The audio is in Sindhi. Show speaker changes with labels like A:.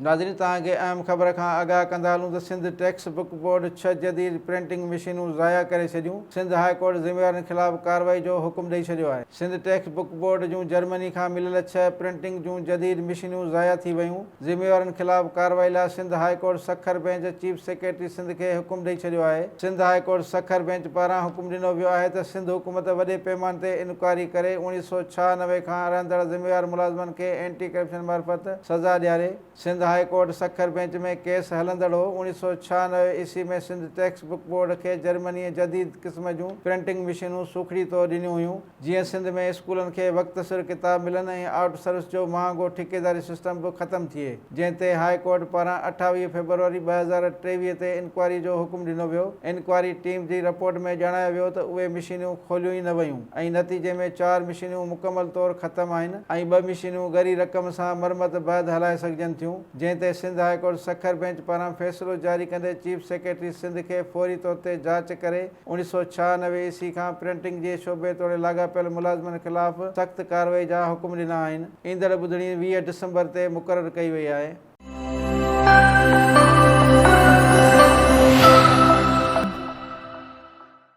A: ناظرين توهان کي اهم خبر کان آگاهه ڪندا هلون ته سنڌ ٽيڪسٽ بڪ بورڊ ڇهه جديد پرنٽنگ مشينون ضايع ڪري ڇڏيون، سنڌ هاء ڪورٽ ذميوارن خلاف ڪارروائي جو حڪم ڏئي ڇڏيو آهي. سنڌ ٽيڪسٽ بڪ بورڊ جون جرمني کان مليل ڇهه پرنٽنگ جون جديد مشينون ضايع ٿي ويون، ذميوارن خلاف ڪارروائي لاء Sindh high court Sukkur bench chief secretary Sindh کي حڪم ڏئي ڇڏيو آهي. Sindh high court Sukkur bench پاران حڪم ڏنو ويو آهي ته سنڌ حڪومت وڏي پيماني تي انڪوائري ڪري 1996 کان رهندڙ ذميوار ملازمن کي اينٽي ڪرپشن معرفت سزا ڏياري. Sindh high court Sukkur bench ۾ case هلندڙ هو. 1996 عيسوي ۾ سنڌ ٽيڪسٽ بڪ بورڊ کي جرمنيء جديد قسم جون پرنٽنگ مشينون سوکڙي طور ڏنيون هيون، جيئن سنڌ ۾ اسڪولن کي وقت سر ڪتاب ملن ۽ آئوٽ سروس جو مهانگو ٺيڪيداري سسٽم به ختم ٿئي، جنهن تي هاء ڪورٽ پاران 28 فيبروري 2023 تي انڪوائري جو حڪم ڏنو ويو. انڪوائري ٽيم جي رپورٽ ۾ ڄاڻايو ويو ته اهي مشينون کوليون ئي نه ويون ۽ نتيجي ۾ چار مشينون مڪمل طور ختم آهن ۽ ٻه مشينون ڳري رقم سان مرمت بعد هلائي سگهجن ٿيون، جنهن تي Sindh high court Sukkur bench پاران فيصلو جاري ڪندي چيف سيڪريٽري سنڌ کي فوري طور تي جاچ ڪري 1996 عيسوي کان پرنٽنگ جي شعبي توڙي لاڳاپيل ملازمن خلاف سخت ڪارروائي جا حڪم ڏنا آهن. ايندڙ ٻڌڻي 20 ڊسمبر تي مقرر ڪئي وئي آهي.